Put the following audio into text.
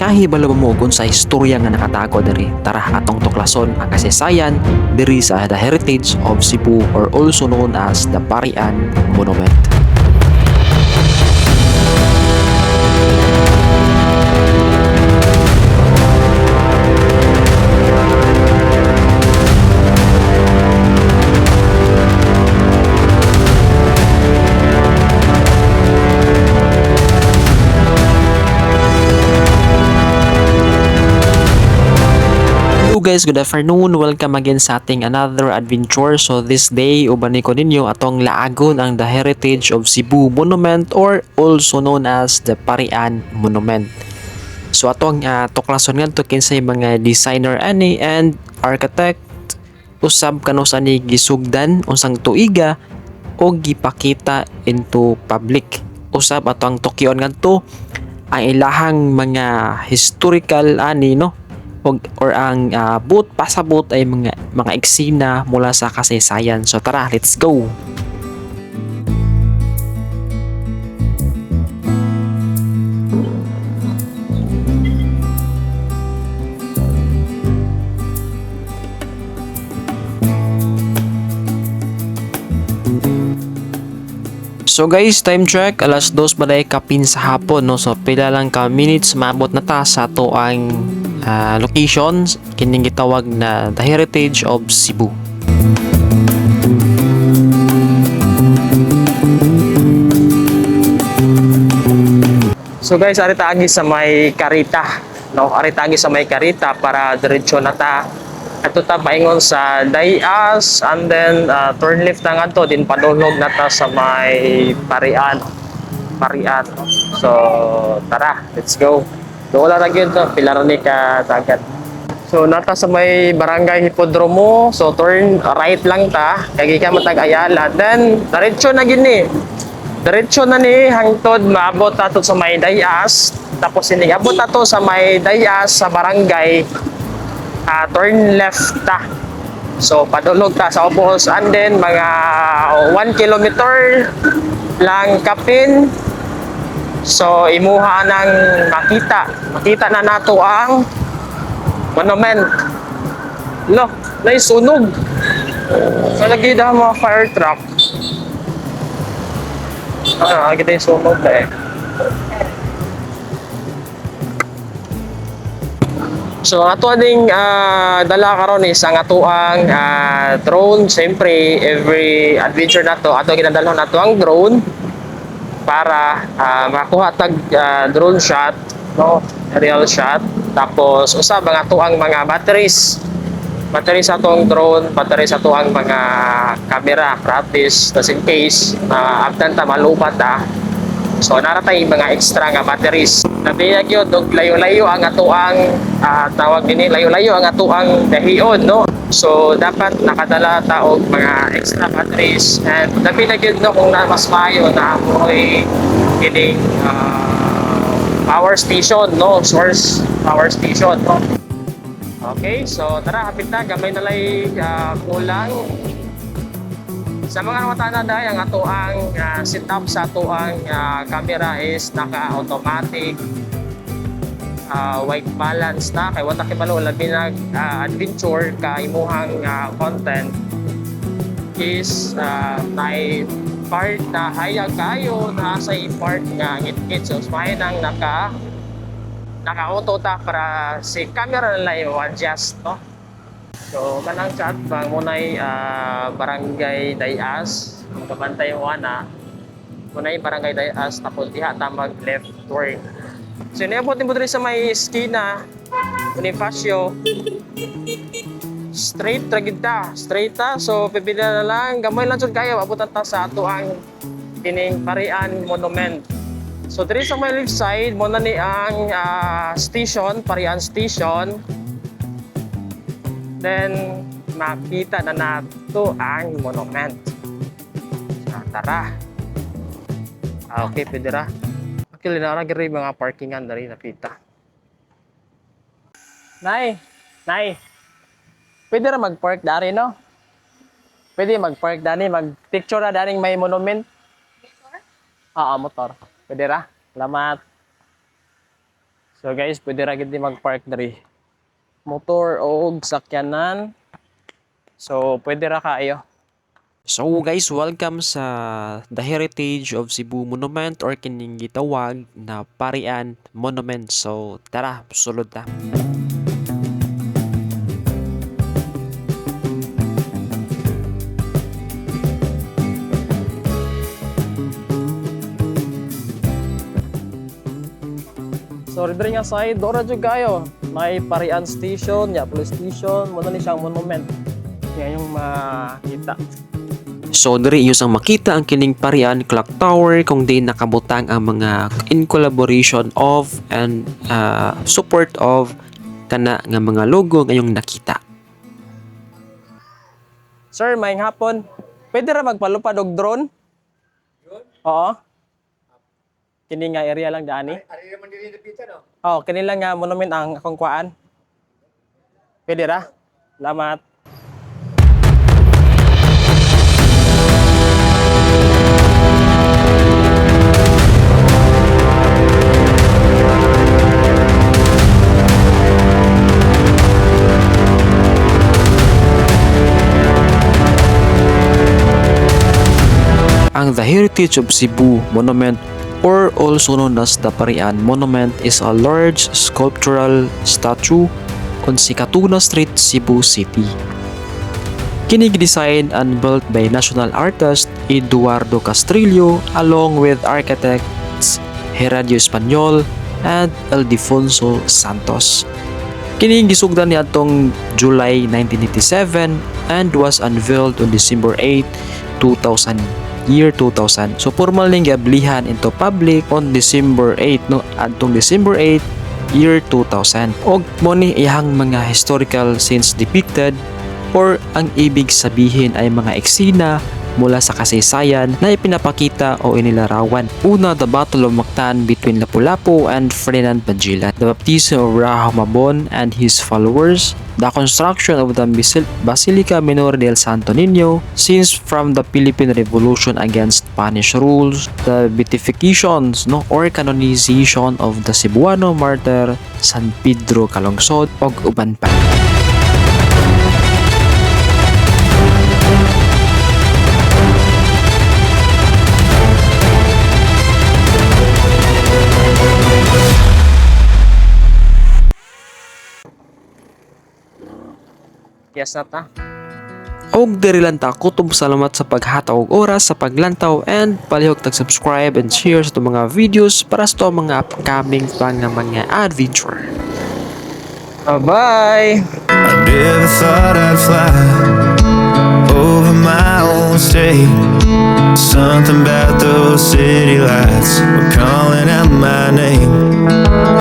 Nahibalo ba mo kung sa istorya nga nakatago diri? Tara, atong tuklason ang kasaysayan diri sa The Heritage of Cebu or also known as the Parian Monument. Hello guys, good afternoon. Welcome again sa ating another adventure. So this day, uban ko ninyo atong laagon ang The Heritage of Cebu Monument or also known as the Parian Monument. So atong tuklason ngadto kinsay mga designer ani and architect, usab kanus ani gisugdan, unsang tuiga o gipakita into public. Usab atong tukyon ngadto ang ilahang mga historical ani, no, og or ang buot pasabot ay mga eksena mula sa kasaysayan. So tara, let's go. So guys, time check, alas 2 balay kapin sa hapon, no. So pila lang ka minutes maabot na ta sa ato ang location kining gitawag na The Heritage of Cebu. So guys, ari ta agi sa may Karita, no? Ari ta agi sa may Karita para diretso na ta. Ato ta paingon sa Dayas and then turn left na ngadto din padulog na ta sa may Parian. Parian, no? So tara, let's go. Doon ra gyud to, pila ra ni ka dagat. So nata sa may Barangay Hipodromo, so turn right lang ta kay gikan man tag Ayala. Then diretso na gid ni. Diretso na ni hangtod maabot nato sa may Dayas. Tapos ini abot nato sa may Dayas sa barangay, turn left ta. So padulog ta sa Obos and then mga 1 kilometer lang kapin. So imuha nang makita. Makita na nato ang monument. Lo, naisunog. So lagi daw mga fire truck. Ah, kita yung sunog na eh. So ang ato ding dala karon is ang atoang drone. Siyempre, every adventure nato, ato ginadalhon nato ang drone para makuha tag drone shot, no, aerial shot. Tapos usab ang atoang mga batteries. Battery sa atong drone, battery sa atoang mga camera, practice, just in case abdan ta malubat ta. So nara tay mga extra nga batteries. Labi na gyud og layo-layo ang atoang tawag dinhi, layo-layo ang atoang dahion, no. So dapat nakadala ta og mga extra batteries and labi na gyud, no, kung na mas maayo na amoy kining power station, no, source power station, no. Okay, so tara, hapit na, gamay na lay kulang. Sa mga nawatana dahil, ang ato ang setup sa ato ang camera is naka-automatic white balance na kay wala kibalo, labi nag adventure ka, imuhang content is naay part na hayag kayo, na sa part nga ngit-ngit, so mas nang naka-auto ta para si camera na lang yung adjust, no. So kanang chat bang munay Barangay Dayas, kabantay mo ana, munay Barangay Dayas, tapos diha ta mag left turn. So niabot nimo diri sa may eskina Bonifacio, straight ra gid ta, straight ta. So pipila na lang, gamay lang jud kayo abutan ta sa ato ang kining Parian Monument. So diri sa may left side mo na ni ang station, Parian Station. Then makita na nato ang monument. So, tara. Ah, okay, pwede ra. Actually, nara giri mga parkingan diri nakita. Nay, nay. Pwede ra mag-park dari, no? Pwede mag-park dani, mag-picture ra daning may monument. Motor? Oo, motor. Pwede ra. Salamat. So guys, pwede ra gid mag-park diri. Motor o sakyanan. So pwede ra kaayo. So guys, welcome sa The Heritage of Cebu Monument or kining gitawag na Parian Monument. So tara, sulod ta. So diri nga side, dora jud kayo. May Parian Station, ya police station, mo na ni siyang monument. Yan yung makita. So diri inyo sang makita ang kining Parian Clock Tower kung di nakabutang ang mga in collaboration of and support of kana nga mga logo ngayong nakita. Sir, maayong hapon. Pwede ra magpalupad og drone? Oo. Kini nga area lang daani. Ari naman din yung no? Oh, kini lang nga monument ang akong kuan. Pwede ra? Salamat. Ang The Heritage of Cebu Monument or also known as the Parian Monument is a large sculptural statue on Sikatuna Street, Cebu City. Kini designed and built by national artist Eduardo Castrillo along with architects Heradio Español and Ildefonso Santos. Kini gisugdan niadtong July 1987 and was unveiled on December 8, 2000, year 2000. So formal ning giablihan into public on December 8, no, adtong December 8 year 2000. Og mo ni iyang mga historical scenes depicted or ang ibig sabihin ay mga eksena mula sa kasaysayan na ipinapakita o inilarawan. Una, the Battle of Mactan between Lapu-Lapu and Ferdinand Magellan, the baptism of Raha Humabon and his followers, the construction of the Basilica Minor del Santo Niño, scenes from the Philippine Revolution against Spanish rules, the beatifications, no, or canonization of the Cebuano martyr San Pedro Calungsod, ug uban pa. Yes na ta. Og diri lang ta kutob. Salamat sa paghatag og oras sa paglantaw and palihog tag subscribe and share sa atong mga videos para sa atong mga upcoming pa nga mga adventure. Bye-bye. I never thought I'd fly over my own state. Something about those city lights were calling out my name.